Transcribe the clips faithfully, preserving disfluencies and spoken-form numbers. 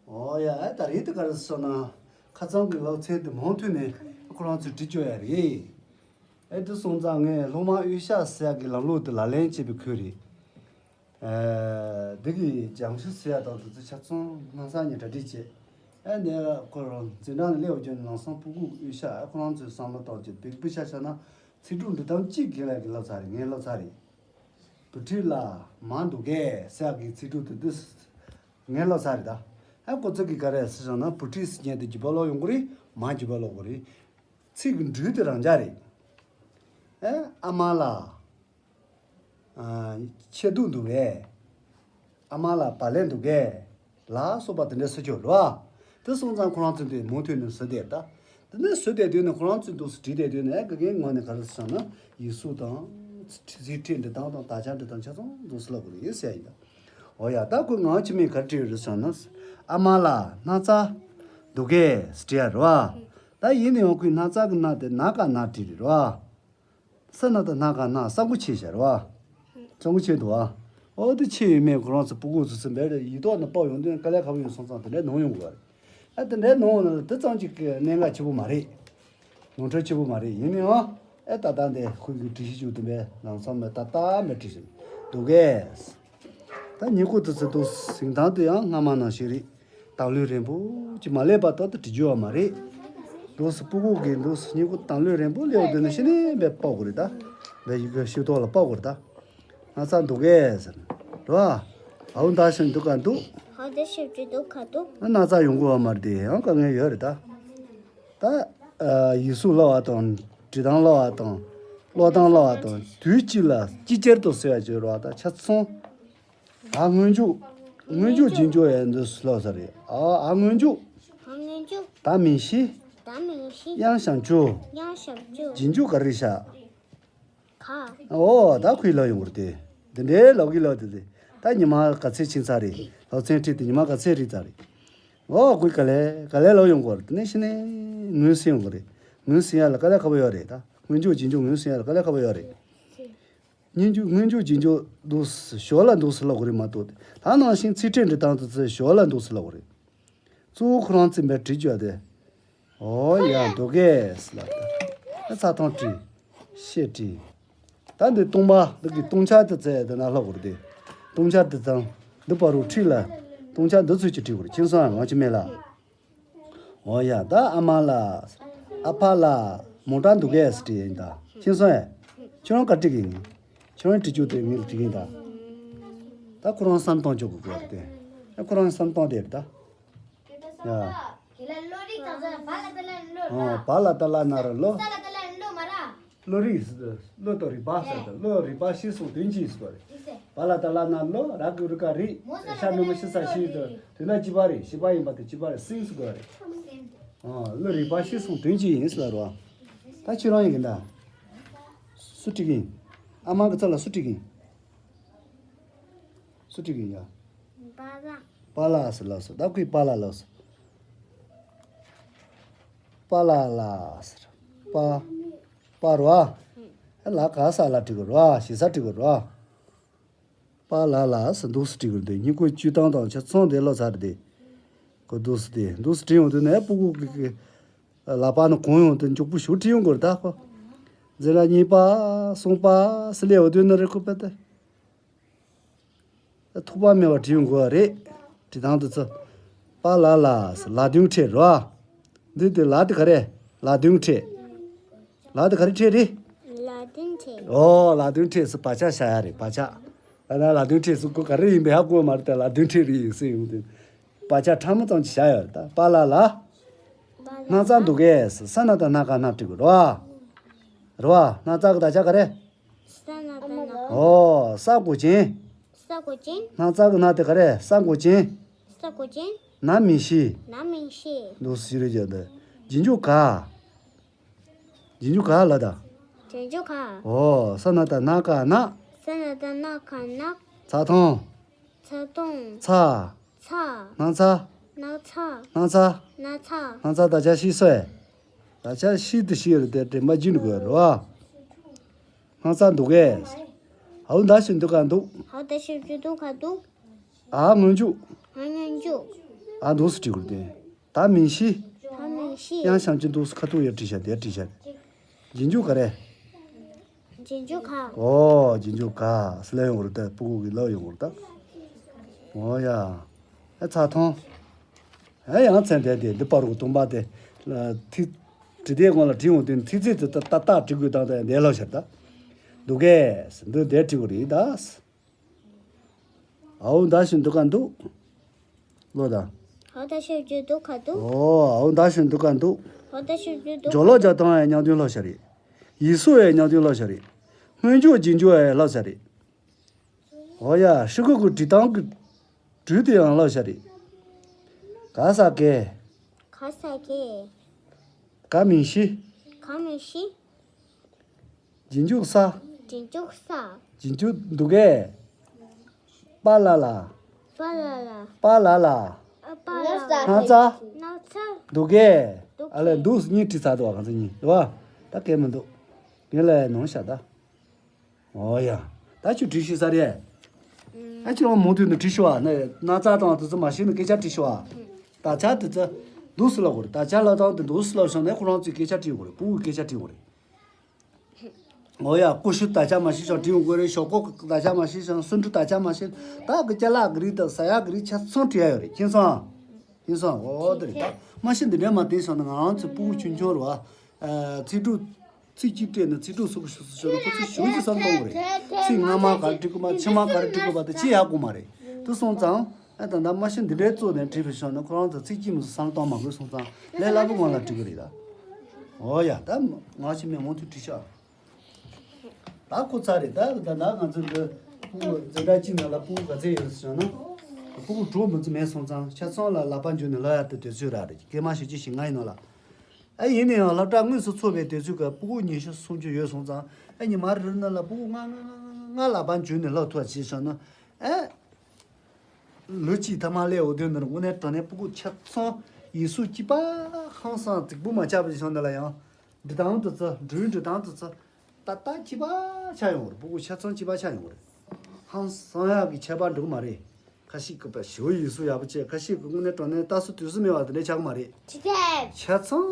ཨོ་ཡ། ཨེ་ད་རེས་དེ་ག་རེ་ཟེར་ན། ཁ་རྩང་གི་སློབ་ཚན་དེ་མུ་མཐུད་ནས་ཁོ་རང་ཚོས་འབྲི་བཅུག་ཡ་རེད། ཨེ་དེ་སོང་ཙང་ངས་སློབ་མ་དབུ་ཞྭ་ཟེར་ཡ་གི་ལམ་ལུགས་དེ་ལག་ལེན་བྱས་པའི་ཁུལ་རེད། ཨེ་འདི་གི་སྦྱང་གཞི་ཟེར་ཡ་དང་དེ་ཚོ་ཆ་ཚང་ལྷག་བསམ་གཉིས་གྲ་སྒྲིག་བྱས། ཨེ་འདི་ཁོ་རང་འཛིན་གྲྭ་ནས་སླེབས་ཡོང་དུས་ལམ་སང་སྤུ་གུ་དབུ་ཞྭ། ཨེ་ཁོ་རང་ཚོས་བསམ་བློ་བཏང་བྱས་དེ་དབུ་ཞྭ་བཞག་ན་ཚིག་གྲོགས་འབྲི་སྟངས་གཅིག་གི་ལ་གི་ལབ་ཚར་རེད། ངས་ལབ་ཚར་རེད། བུ་ཁྲིད་ལ་མ་འདུག་གས་ཟེར་ཡ་གི་ཚིག་གྲོགས་དེ་དུས་ངས་ལབ་ཚར་རེད་ད། ཨ་ཁོ་ཚོ་གིས་ག་རེ་ཟེར་བཞག་ན་བུ་ཁྲིད་ཟེར་མཁན་དེ་བརྒྱུད་པ་ཀློག་ཡོང་གི་རེད། མ་བརྒྱུད་པ་ཀློག་གི་རེད། ཚིག་གི་འགྲོས་དེ་རང་འཇགས་རེད། ཨེ་ཨ་མ་ལགས། ཨ་ཆེ་སྡུག་འདུག་གས། ཨ་མ་ལགས་བག་ལེབ་འདུག་གས། ལ་སོགས་པ་དེ་འདྲ་ཟེར་ཆོག་རེད་བ། དེ་སོང་ཙང་ཁོ་རང་ཚོ་འདི་མུ་མཐུད་ནས་བཟོ་བསྡད་ད། དེ་ནས་བཟོ་བསྡད་དུས་ནས་ཁོ་རང་ཚོས་འདུག་སེ་བྲིས་བསྡད་དུས་ནས་དགེ་རྒན་ངོས་ནས་ག་རེ་ཟེར་ན་ཡིག་གཟུགས་དང་། ཚིག་ཕྲད་འབྲི་སྟངས་དང་དག་ཆ་འབྲི་སྟངས་ཆ་ཚང་འདུག་སེ་ལབ་དགོས་རེད་ཟེར་ཡ་ཡིན་ད། འོ་ཡ། ད་ཁོས་ངག་ཆུ་མིག་ག་རེ་བྲིས་ཡོད་རེད་ཟེར་ན། ཨ་མ་ལགས་སྣག་ཚ་འདུག་གས་བྲིས་ཡ་རེད་བ། ད་ཡིན་ན་ཡང་ཁོས་སྣག་ཚ་གི་སྣག་དེ་ན་ག་ན་བྲིས་རེད་བ། ས་ན་བཏགས་སྣ་ག་སྣག་ས་མགོ་ཕྱེད་བཞག་རེད་བ། ས་མགོ་ཕྱེད་འདུག་བ། ཨོ་དེ་ཕྱེད་ཡོད་མེད་ཁོ་རང་ཚོ་སྤུ་གུ་ཚོ་ཚོ་འབད་རེད། ཡིག་ཐོག་ནས་ཕབ་ཡོང་དུས་དཀའ་ལས་ཁག་པོ་ཡོང་སོང་ཙང་དེ་འདྲའི་ནོར་ཡོང་དགོས་པ་རེད། ཨ་དེ་འདྲའི་ནོར་ཡོང་ན་དེ་ཙམ་གཅིག་གི་གནད་འགག་ཆེ་པོ་མ་རེད། ནོར་འཁྲུལ་ཆེ་པོ་མ་རེད། ཡིན་ནའང་ཨེ་ད་ལྟ་འདི་ཁོ་གི་འབྲི་གཞི་བཅུག་དུས་འབད་ལམ་སང་མེད་ད་ལྟ་མེད་བྲིས་ཟིན་འདུག་གས། ད་ཉིན་གུང་དུས་ཚོད་འདུག་ཟིན་ཐང་དུ་ཡང་སྔ་མ་ནང་བཞིན་རེད། དང་ལོས་རན་པོ་ཅིག་མ་སླེབས་པ་ད་ལྟ་བྲིས་རྒྱུ་བ་མ་རེད། འདུག་སེ་སྤུ་གུ་གིས་འདུག་སེ་ཉིན་གུང་དང་ལོས་རན་པོ་སླེབས་དུས་ནས་ཤི་ནས་འབད་ཕབ་དགོས་རེད་ད། འབད་ཡི་གེ་ཤོག་ཐོག་ལ་ཕབ་དགོས་རེད་ད། སྣག་ཚ་འདུག་གས་ཟེར། རེད་བ། ཨའུ་འདའ་ཞིག་འདུག་ག་འདུག་ཧ་དེ་ཞིབ་ཀྱི་འདུག་ག་འདུག་ཨ་སྣག་ཚ་ཡོང་དགོས་བ་མ་རེད་དེ་ཡང་དཀའ་ངལ་ཡོད་རེད་ད། ད། ཨ་ཡིག་གཟུགས་སླ་བ་དང་། འབྲི་སྟངས་སླ་བ་དང་། ཀློག་སྟངས་སླ་བ་དང་དུས་གཅིག་ལ་ཅིག་ཅར་དུ་ཟེར་བ་བརྗོད་རོགས་ད་ཆ་ཚང་། ཨ་སྔོན་འཇུག་སྔོན་འཇུག་རྗེས་འཇུག་ཡང་འདུག་སེ་ལབ་ས་རེད། ཨ་ཨ་སྔོན་འཇུག་ཨ་སྔོན་འཇུག་ད་མིང་གཞི། ད་མིང་གཞི། དབྱངས་བྱམས་ཆུ། དབྱངས་བྱམས་ཆུ། རྗེས་འཇུག་ག་རེ་བཞག་ག་ཨོ་ད་ཁོས་ལབ་ཡོང་གི་རེད་དེ། འདི་འདྲའི་ལབ་གི་ལབ་དེ་དེ། ད་ཉི་མ་ག་ཚོད་ཕྱིན་ཚར་རེད། སློབ་ཚན་ཁྲིད་དེ་ཉི་མ་ག་ཚོད་རེད་ཚར་རེད། ཨོ་ཁོས་ག་ལེ་ག་ལེ་ལབ་ཡོང་གི་རེད། དེ་ནས་ཤི་ནས་ངོས་ཟིན་ཡོང་གི་རེད། ངོས་ཟིན་ཡ་ལ་དཀའ་ལས་ཁག་པོ་ཡོད་རེད་ད། སྔོན་འཇུག་རྗེས་འཇུག་ངོས་ཟིན་ཡ་ལ་དཀའ་ལས་ཁག་པོ་ཡོད་རེད། སྔོན་འཇུག་སྔོན་འཇུག་རྗེས་འཇུག་འདུག་སེ་ཞོར་ལ་འདུག་སེ་ལབ་དགོས་རེད་མ་གཏོགས། ད་ནང་བཞིན་ཚིག་ཕྲད་འབྲི་སྟངས་དེ་ཚོ་ཞོར་ལ་འདུག་སེ་ལབ་དགོས་རེད། གཙོ་བོ་ཁོ་རང་ཚོས་འབད་བྲིས་རྒྱུ་དེ། ཨོ་ཡ་འདུག་གས་ལབ་ད། ཚ་ཐང་བྲིས། ཤེས་བྲིས། ད་འདི་སྟོང་པ་འདི་གི་སྟོང་ཆ་དེ་ཚོ་དེ་ན་ལྷག་དགོས་རེད་དེ། སྟོང་ཆ་དེ་དང་འདི་བར་དུ་ཁྲིད་ལ། སྟོང་ཆ་འདི་ཚོ་ཅིག་བྲིས་དགོས་རེད། མཁྱེན་སོང་ཨ། ངག་ཆུ་མིག་ལགས། ཨོ་ཡ། ད་ཨ་མ་ལགས། ཨ་ཕ་ལགས། མོ་ཊ་འདུག་གས་བྲིས་ཡིན་ད། མཁྱེན་སོང་ཨེ། ཁྱོད་རང་ག་བྲིས་གི་ཡིན། ཁྱོད་རང་བྲིས་རྒྱུ་དེ་ངས་བྲིས་གི་ཡིན་ད། ད་ཁོ་རང་བསམ་བཏང་བཅུག་དགོས་ཀྱི་རེད་དེ། ད་ཁོ་རང་བསམ་བཏང་དེ་རེད་ད། ཡ། ཨོ་བ་ལ་ཏ་ལ་ན་རོ་ལོ། བློ་རིག་བློ་དང་རིག་པ་ཟེར་ཏེ་བློ་རིག་པ་ཤེས་གསུང་དོན་གཅིག་ཟེར་བ་རེད། བ་ལ་ཏ་ལ་ན་བློ། ར་གི་རུ་ག་རིག་ཤ་ནུ་མ་ཤི་ས་ཤི་དོ་དོན་ན་གཅིག་པ་རེད། བྱེད་པ་ཡིན་པ་དེ་གཅིག་པ་རེད། སེམས་ཟེར་དགོས་རེད། ཨ་བློ་རིག་པ་ཤེས་གསུང་དོན་གཅིག་ཡིན་ཟེར་བ་རེད་བ། ད་ཁྱོད་རང་ཡིན་གི་འདྲ། སུ་འགྲིག་གི་ཡིན། ཨ་མ་གི་རྩ་ལ་སུ་འགྲིག་གི་ཡིན། སུ་འགྲིག་གི་ཡིན་ཡ། པཱ་ལགས། པཱ་ལགས་ཟེར་ལབ་སོང་། ད་ཁོས་པཱ་ལགས་ལབ་སོང་། པཱ་ལགས་ལགས་ཟེར། པཱ། པཱ་རེད་བ། ཨ་ལགས་ག་ས་ལ་འགྲིག་གི་རེད་བ། ཞེ་ས་འགྲིག་གི་རེད་བ། པཱ་ལགས་ལགས་ཟེར་འདུག་སེ་བྲིས་དགོས་རེད་དེ། སྙིང་ཁོའི་བཅུད་སྟངས་དང་ཆ་ཚང་དེ་ལོ་ཚར་དེ། ཁོ་འདུག་སེ་དེ་འདུག་སེ་བྲིས་ཡོང་དུས་ནས་སྤུ་གུ་གི་ལག་པ་ནི་གང་ཡོང་དེ་མགྱོགས་པོ་ཞིག་བྲིས་ཡོང་དགོས་རེད་ད་ཁོ། འཛིན་གྲྭ་གཉིས་པ་གསུམ་པ་སུ་སླེབས་ཡོང་དུས་ནི་རེད་ཁོ་དཔེ་དེ། ཐོགས་པ་མེད་པར་བྲིས་ཡོང་དགོས་པ་རེད། བྲིས་སྟངས་དེ་ཚོ། པཱ་ལགས་ལགས་ཟེར་ལ་དོན་ཕྲད་རེད་བ། འདི་དེ་ལ་དེ་ག་རེ། ལ་དོན་ཕྲད། ལ་དེ་ག་རེ་ཕྲད་རེད། ལ་དོན་ཕྲད། ཨོ་ལ་དོན་ཕྲད་ཟེར་བག་ཆགས་བཞག་ཡ་རེད་བག་ཆགས། ད་ལ་དོན་ཕྲད་ཟེར་ཁོ་ག་རེ་ཡིན་པའི་ཧ་གོ་མ་རེད་ད། ལ་དོན་ཕྲད་རེད་ཡིན་ཟེར་ཡོང་དུས། བག་ཆགས་ཕྲ་མོ་ཙམ་ཅིག་བཞག་ཡོད་རེད་ད། པཱ་ལགས་ལགས། སྣག་ཚ་འདུག་གས་ཟེར་ས་ན་བཏགས་སྣ་ག་སྣག་བྲིས་དགོས་རེད་བ། རེད་བ། སྣག་ཚ་གི་དག་ཆ་ག་རེ། ས་ན་བཏགས་སྣ། ཨོ་ས་མགོ་ཅན། ས་མགོ་ཅན། སྣག་ཚ་གི་སྣག་དེ་ག་རེ། ས་མགོ་ཅན། ས་མགོ་ཅན། ན་མིང་གཞི། ན་མིང་གཞི། འདུག་སེ་རེད་ཀྱང་འདི། རྗེས་འཇུག་ག་རྗེས་འཇུག་ག་ལ་ད། རྗེས་འཇུག་ག་ཨོ་ས་ན་བཏགས་སྣ་ག་སྣག་ས་ན་བཏགས་སྣ་ག་སྣག་ཚ་ཐང་། ཚ་ཐང་། ཚ། ཚ། སྣག་ཚ། སྣག་ཚ། སྣག་ཚ། སྣག་ཚ། སྣག་ཚ་དག་ཆ་ཤི་སོ་ཨེ། དག་ཆ་ཤི་དེ་ཤི་རེད་དེ་དྲན་པ་བརྗེད་འགྲོ་གི་རེད་བ། སྣག་ཚ་འདུག་གས། ཧའུ་འདའ་ཞིག་འདུག་ག་འདུག་ཧའུ་འདའ་ཞིག་འདུག་ག་འདུག་ཨ་སྔོན་འཇུག་ཨ་སྔོན་འཇུག་ཨ་འདུག་སེ་བྲིས་དགོས་རེད་དེ། ད་མིང་གཞི། ད་མིང་གཞི། དབྱངས་ཞབས་ཀྱུ་འདུག་སེ་ཁ་ཐུག་ཡར་བྲིས་བཞག་དེར་བྲིས་བཞག་རྗེས་འཇུག་ག་རེ། རྗེས་འཇུག་ག་ཨོ་རྗེས་འཇུག་ག་སེ་ལབ་ཡོང་གི་རེད་ད། སྤུ་གུ་གིས་ལབ་ཡོང་གི་རེད་ད། ཨོ་ཡ། ཨེ་ཚ་ཐོང་། ཨེ་ཡང་ཚན་དེ་དེ་འདི་པར་གོ་སྟོང་པ་དེ། ཐིག་བྲིས་དེ་སྔོན་ལ་བྲིས་ཡོང་དུས་ཐིག་ཚད་དེ་ཏག་ཏག་བྲིས་དགོས་དང་དེ་འདས་ལབ་ཤར་ད། འདུག་གས་འདི་འདས་བྲིས་དགོས་རེད་ད། ཨའུ་མདའ་ཞིག་འདུག་ག་འདུག་ལོ་ད། ཨའུ་མདའ་ཞིག་འདུག་ག་འདུག་ཨོ་ཨའུ་མདའ་ཞིག་འདུག་ག་འདུག་ཨའུ་མདའ་ཞིག་འདུག་སྦྱོར་ཀློག་རྒྱག་སྟངས་ཡང་ཉམས་རྒྱུན་ལབ་ཤར་རེད། ཡིག་གཟུགས་ཡང་ཉམས་རྒྱུན་ལབ་ཤར་རེད། སྔོན་འཇུག་རྗེས་འཇུག་ཡང་ལབ་ཤར་རེད། ཨོ་ཡ། ཧྲི་ཁུ་ཁུ་བྲིས་སྟངས་ཀྱི་འགྲོས་དེ་ཡང་ལབ་ཤར་རེད། ག་ས་གས། ག་ས་གས། ག་མིང་གཞི། ག་མིང་གཞི། རྗེས་འཇུག་ས། རྗེས་འཇུག་ས། རྗེས་འཇུག་འདུག་གས། པ་ལ་ལ། པ་ལ་ལ། པ་ལ་ལ། ཨ་པ་ལ་ལ། སྣག་ཚ། སྣག་ཚ། འདུག་གས། འདུག་ཨ་ལས་གས། འདུག་གཉིས་བྲིས་ཚར་འདུག་བ། གང་ཚ་གཉིས་འདུག་བ། ད་གས་མི་འདུག་ངས་ལ་ནོར་ཤག་ད། ཨོ་ཡ། ད་ཁྱོད་བྲིས་ཤེས་ས་རེད། ཨ་ཁྱོད་རང་མུ་མཐུད་ནས་བྲིས་ཤོག་ཨ། ནས་སྣག་ཚ་དང་དེ་ཚོ་མ་ཤེས་ན་སྐད་ཆ་དྲིས་ཤོག་ཨ། དག་ཆ་དེ་ཚོ་འདུག་སེ་ལབ་དགོས་རེད། དག་ཆ་ལབ་སྟངས་དེ་འདུག་སེ་ལབ་བྱུང་ན་ཁོ་རང་ཚོས་སྐད་ཆ་དྲིས་དགོས་རེད། སྤུ་གུས་སྐད་ཆ་དྲིས་དགོས་རེད། ཨོ་ཡ། ཀུ་ཤུ་དག་ཆ་མ་ཤེས་ཤོག་དྲིས་ཡོང་དགོས་རེད། ཞོག་ཁོག་དག་ཆ་མ་ཤེས་ཤོག་སུ་འབྲུ་དག་ཆ་མ་ཤེས། ད་གི་ཅ་ལག་གི་རིགས་དང་ཟ་ཡག་གི་རིགས་ཆ་ཚང་བྲིས་ཡ་ཡོད་རེད། མཁྱེན་སོང་ཨ། མཁྱེན་སོང་ཨ། ཨོ་དེ་རེད། ད་མ་གཞི་འདི་འདྲས་མ་བསྟན་སོང་ན་ང་རང་ཚོའི་སྤུ་གུ་ཆུང་ཆུང་རེད་བ། ཨ། ཚིག་གྲུབ། ཚིག་གཅིག་སྤྲད་ནས་ཚིག་གྲུབ་སོགས་ཤོག་ཤོག་ཤོག་ཁོ་ཚོས་ཞུ་རྒྱུ་བསམ་གཏོང་དགོས་རེད། ཚིག་སྔ་མ་ག་རེ་འབྲི་དགོས་པ་ཕྱི་མ་ག་རེ་འབྲི་དགོས་པ་དེ་ཅི་ཡག་པོ་མ་རེད། དེ་སོང་ཙང་ཨ་ད་ད་མ་གཞི་འདི་འདྲའི་གཙོ་ནས་བྲིས་པའི་ཤོག་ན་ཁོ་རང་ཚོ་ཚིག་གཅིག་མ་གཏོགས་བསམ་གཏོང་མ་དགོས་སོང་ཙང་ལས་སླ་པོ་ངང་ལ་འབྲི་གི་རེད་ད། ཨོ་ཡ། ད་ང་ཞིག་མེད་མུ་མཐུད་བྲིས་ཤག་ད་ཁོ་ཚ་རེད། ད་ད་ད་ང་ཚོ་འདི་སྤུ་གུ་འཛིན་གྲྭ་གཅིག་ནང་ལ་སྤུ་གུ་ག་ཚད་ཡོད་ཟེར་ན། སྤུ་གུ་དྲུག་མི་ཚོ་མེད་སོང་ཙང་ཆ་ཚང་ལ་ལག་པ་འཇུས་ནས་ལབ་ཡག་དེ་དུས་ཚོད་རག་རེད། སྐད་མ་ཞེ་ཅིག་ཞིག་ང་ཡིན་ནོ་ལ། ཨ་ཡིན་ན་ཡང་སློབ་གྲྭ་དངོས་སུ་ཚུགས་པའི་དུས་ཚོད་ཀྱི་སྤུ་གུ་ཉི་ཤུ་སུམ་ཅུ་ཡོད་སོང་ཙང་ཨ་ཉི་མ་རེ་རེ་ནང་ལ་སྤུ་གུ་ལྔ་ལྔ་ལྔ་ལྔ་ལྔ་ལག་པ་འཇུས་ནས་ལབ་ཐུབ་པ་བྱས་སོང་ན་ཨ། ལོ་གཅིག་ཐ་མ་སླེབས་འོང་དུས་འདིར་དངོས་གནས་དྲང་གནས་སྤུ་གུ་ཆ་ཚང་ཡིག་གཟུགས་གཅིག་པ་ཧང་སང་རྫིག་པོ་མ་ཆགས་པ་ཞིག་བྱུང་འདི་ལ་ཡང་འབྲི་སྟངས་དེ་ཚོ་འགྲོས་འབྲི་སྟངས་དེ་ཚོ་ཏག་ཏག་གཅིག་པ་ཆགས་ཡོང་བ་རེད། སྤུ་གུ་ཆ་ཚང་གཅིག་པ་ཆགས་ཡོང་བ་རེད། ཧང་སང་ཡག་གི་ཁྱད་པར་འགྲོ་གི་མ་རེད། ཁ་ཤས་ཀྱིས་པ་ཞེ་པོ་ཡིག་གཟུགས་ཡག་པོ་བྱས། ཁ་ཤས་ཀྱིས་དངོས་གནས་དྲང་གནས་ལྟ་ས་དུས་སུ་མེད་པ་དེ་འདྲ་ཆགས་ཀྱི་མ་རེད། ཆ་ཚང་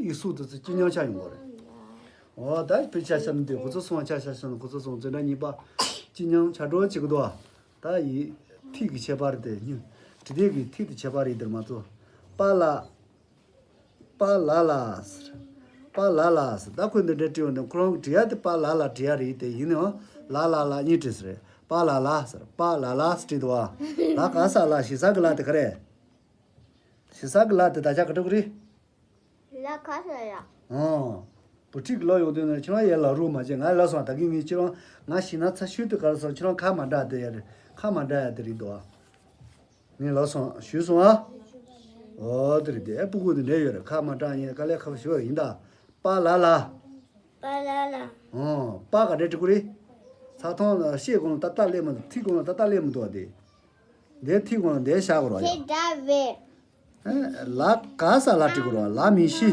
ཡིག་གཟུགས་དེ་ཚོ་སྐྱིད་ཉམས་ཆགས་ཡོང་གི་རེད། འོ་ད་དཔེ་ཆ་བཤད་ན་འདི་ཁོ་ཚོ་སོང་བ་ཆ་བཞག་བཤད་ན་ཁོ་ཚོ་སོང་འཛིན་གྲྭ་གཉིས་པ་སྐྱིད་ཉམས་ཆགས་འགྲོ་བྱེད་ཀྱི་འདུག་ད་ཡིག་ཐིག་གི་ཁྱད་པར་དེ་ཉིན་བྲི་དེབ་ཀྱི་ཐིག་དེ་ཁྱད་པར་ཡིན་དེར་མ་གཏོགས། པ་ལ། པ་ལ་ལ་ཟེར། པ་ལ་ལ་ཟེར། ད་ཁོས་འདི་འདྲ་བྲིས་ཡོང་དུས་ཁོ་རང་གིས་བྲི་ཡ་དེ་པ་ལ་ལ་བྲི་ཡ་རེད་དེ། ཡིན་ནའང་ལ་ལ་ལ་གཉིས་བྲིས་ཟེར། པ་ལ་ལ་ཟེར། པ་ལ་ལ་ཟེར་བྲིས་འདུག་བ། ལ་ག་ས་ལ་ཞེ་ས་གི་ལ་དེ་ག་རེད། ཞེ་ས་གི་ལ་དེ་དག་ཆ་ག་འགྲོ་གི་རེད། ལ་ག་ས་ལ། ཨང་། བུ་ཁྲིད་ཀྱི་ལོ་ཡོང་དུས་ན་ཁྱེད་རང་ཡར་ལ་རུ་མ་བྱེད། ང་ལ་སོང་ད་གིན་ངས་ཁྱེད་རང་ང་ཤི་ན་ཚ་ཤུལ་དུ་གར་སོང་ཁྱེད་རང་ཁ་མ་གྲག་དེ་ཡ་རེད། ཁ་མ་གྲག་ཡ་དེ་རེད་འདུག་ཨ། ངས་ལ་སོང་ཞུས་སོང་ཨ། ཨོ་དེ་རེད་དེ། ཨེ་སྤུ་གུ་དེ་འདྲ་ཡོད་རེད། ཁ་མ་གྲག་ཡིན་དཀའ་ལས་ཁག་པོ་ཞིག་ཡིན་ད། པ་ལ་ལ། པ་ལ་ལ། ཨང་། པ་ག་འདྲ་འབྲི་དགོས་རེད། ཚ་ཐང་ལ་ཤེས་གོང་ལ་ཏག་ཏག་སླེབས་མི་འདུག་ཐིག་གོང་ལ་ཏག་ཏག་སླེབས་མི་འདུག་བ་དེ། འདིའི་ཐིག་གོང་ལ་འདིའི་བཞག་དགོས་རེད་ཡ། དེ་འདྲ་བས། ལ་ག་ས་ལ་བྲི་དགོས་རེད་བ། ལ་མིང་གཞི།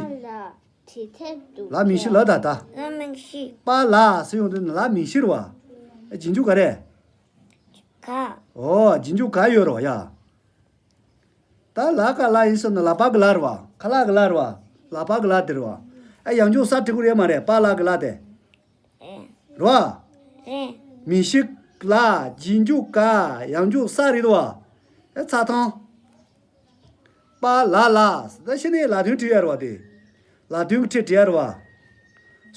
ལ་མིང་གཞི་ལ་ད་ད། ལ་མིང་གཞི། པ་ལ་ཟེར་ཡོང་དུས་ལ་མིང་གཞི་རེད་བ། རྗེས་འཇུག་ག་རེ། ག་ཨོ་རྗེས་འཇུག་ག་ཡོད་རེད་བ་ཡ། ད་ལ་ག་ལ་ཡིན་ཟེར་ན་ལག་པ་གི་ལ་རེད་བ། ཁ་ལག་གི་ལ་རེད་བ། ལག་པ་གི་ལ་དེ་རེད་བ། ཨ་ཡང་འཇུག་ས་བྲི་དགོས་རེད་མ་རེད། པ་ལ་གི་ལ་དེ། རེད་བ། རེད། མིང་གཞི་ལ་རྗེས་འཇུག་ག་ཡང་འཇུག་ས་རེད་བ། ཨེ་ཚ་ཐང་། པ་ལ་ལ། ད་ཕྱི་ནས་ལ་དོན་བྲིས་ཡ་རེད་བ་དེ། ལ་དོན་གྱི་ཁྲིད་བྲིས་ཡ་རེད་བ།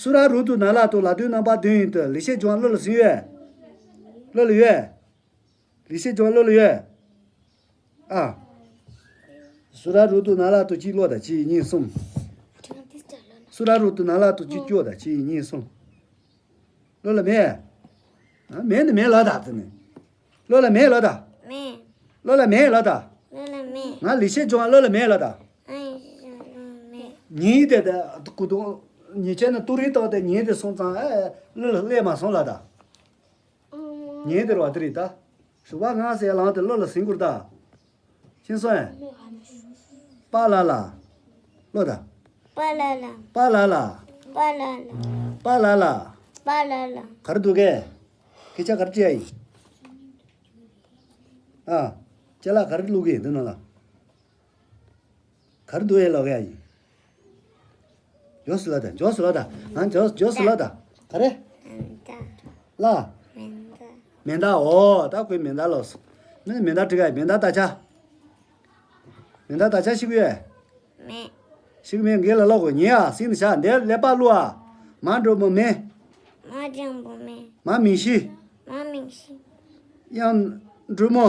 སུ་ར་རུ་ཏུ་ན་ལ་ཏུ། ལ་དོན་རྣམ་པ་བདུན་ཡིན་ཏུ། ལི་ཤེ་ཇོང་བློ་ལ་ཟིན་ཡོད། བློ་ལ་ཡོད། ལི་ཤེ་ཇོང་བློ་ལ་ཡོད། ཨ། སུ་ར་རུ་ཏུ་ན་ལ་ཏུ་གཅིག་ཀློག་དང་། གཅིག་གཉིས་གསུམ། སུ་ར་རུ་ཏུ་ན་ལ་ཏུ་གཅིག་སྐྱོ་དང་། གཅིག་གཉིས་གསུམ། བློ་ལ་མེད། ཨ། མེད་ནི་མེད་ལ་ད་ཟེར་ནས། བློ་ལ་མེད་ལ་ད། མེད། བློ་ལ་མེད་ལ་ད། བློ་ལ་མེད། ང་ལི་ཤེ་ཇོང་བློ་ལ་མེད་ལ་ད། ང་ལི་ཤེ་ཇོང་བློ་ལ་མེད། ཉིན་དེ་ད་ཀུ་དུང་ཉི་ཆེན་ན་ཏུ་རི་ཏོག་དེ་ཉིན་དེ་སོང་ཙང་ཨ་བློ་ལ་སླེབས་མ་སོང་ལ་ད། ཉིན་དེར་བ་དེ་རེད་ད། ཞུ་བ་ང་ཟེར་ལང་དེ་བློ་ལ་ཟིན་དགོས་ད། ཤེས་སོང་ཨེ། པ་ལ་ལ། བློ་ད། པ་ལ་ལ། པ་ལ་ལ། པ་ལ་ལ། པ་ལ་ལ། པ་ལ་ལ། ག་རེ་འདུག་གས། སྐད་ཆ་ག་རེ་དྲིས་ཡ་ཡིན། ཨ། ཅ་ལག་ག་རེ་བླུགས་གི་འདི་ནང་ལ། ག་རེ་འདུག་ཡ་ལོག་ཡ་ཡིན། མགྱོགས་སུ་ལབ་དང་། མགྱོགས་སུ་ལབ་དང་། ང་མགྱོགས་མགྱོགས་སུ་ལབ་དང་། ག་རེ། མེ་མདའ། ལ། མེ་མདའ། མེ་མདའ། འོ་ད་ཁོས་མེ་མདའ་ལབ་སོང་། ནི་མེ་མདའ་འབྲི་ག་ཡ། མེ་མདའ་དག་ཆ། མེ་མདའ་དག་ཆ་ཤེས་ཀྱི་ཡོད། མེད། ཤེས་ཀྱི་མེད། འགན་ལ་ལོག་གོ། ཉན་ཨ། སིང་ནས་བཞག་འདིར་ཀླད་པ་བླུག་ཨ། མ་འགྲོ་མོ་མེ། མ་འགྲོ་མོ་མེ། མ་མིང་གཞི། མ་མིང་གཞི། དབྱངས་འགྲོ་མོ།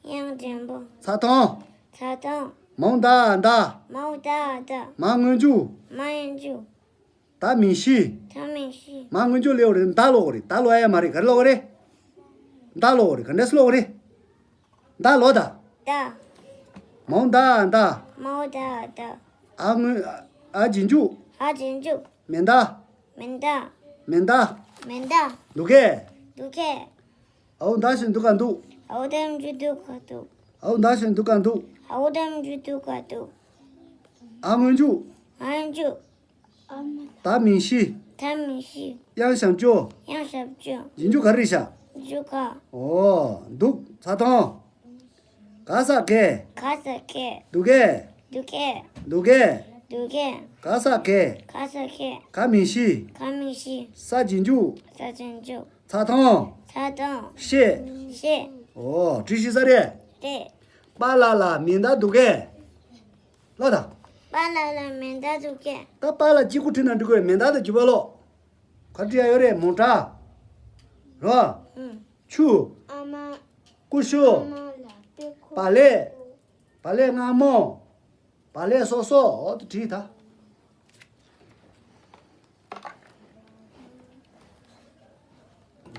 དབྱངས་འགྲོ་མོ། ཚ་ཐང་། ཚ་ཐང་། མ་འོ་མདའ་འདའ། མ་འོ་མདའ་འདའ། མ་སྔོན་འཇུག། མ་སྔོན་འཇུག། ད་མིང་གཞི། ད་མིང་གཞི། མ་སྔོན་འཇུག་ལེའོ་རེད། མདའ་ལོག་གོ་རེད། མདའ་ལོག་ཡ་མ་རེད། ག་རེ་ལོག་གོ་རེད། མདའ་ལོག་གོ་རེད། ག་འདྲ་སེ་ལོག་གོ་རེད། མདའ་ལོག་དང་། མདའ། མ་འོ་མདའ་འདའ། མ་འོ་མདའ་འདའ། ཨ་སྔོན། ཨ་རྗེས་འཇུག། ཨ་རྗེས་འཇུག། མེ་མདའ། མེ་མདའ། མེ་མདའ། མེ་མདའ། འདུག་གས། འདུག་གས། ཨའུ་མདའ་ཞོན་འདུག་ག་འདུག། ཨའུ་མདའ་ཞོན་འདུག་ག་འདུག། ཨའུ་མདའ་ཞོན་འདུག་ག་འདུག། ཨའུ་མདའ་ཞོན་འདུག་ག་འདུག། ཨ་སྔོན་འཇུག། ཨ་སྔོན་འཇུག། ད་མིང་གཞི། ད་མིང་གཞི། དབྱངས་ཞབས་ཀྱུ། དབྱངས་ཞབས་ཀྱུ། རྗེས་འཇུག་ག་རེ་རེད་ཤག། རྗེས་འཇུག་ག། འོ། འདུག། ཚ་ཐང་། ག་ས་གས། ག་ས་གས། འདུག་གས། འདུག་གས། འདུག་གས། འདུག་གས། ག་ས་གས། ག་ས་གས། ག་མིང་གཞི། ག་མིང་གཞི། ས་རྗེས་འཇུག། ས་རྗེས་འཇུག། ཚ་ཐང་། ཚ་ཐང་། ཤེས། ཤེས། འོ། བྲིས་ཤེས་ས་རེད། རེད། པཱ་ལགས་ལ་མེ་མདའ་འདུག་གས། ལོ་ད། པཱ་ལགས་ལ་མེ་མདའ་འདུག་གས། ད་པཱ་ལགས་གཅིག་པུ་བྲིས་ན་འགྲིག་གི་རེད། མེ་མདའ་དང་བརྒྱུད་པ་ལོ། ག་བྲིས་ཡ་ཡོད་རེད། མོ་ཊ། རོ། ཨུ། ཆུ། ཨ་མ། ཀུ་ཤུ། ཨ་མ་ལ་དཔེ་ཁོ། བག་ལེབ། བག་ལེབ་མངར་མོ། བག་ལེབ་སོ་སོ། འོ་དེ་བྲིས་ད།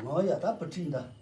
ངོ་ཡ་ད་བུ་ཁྲིད་ད།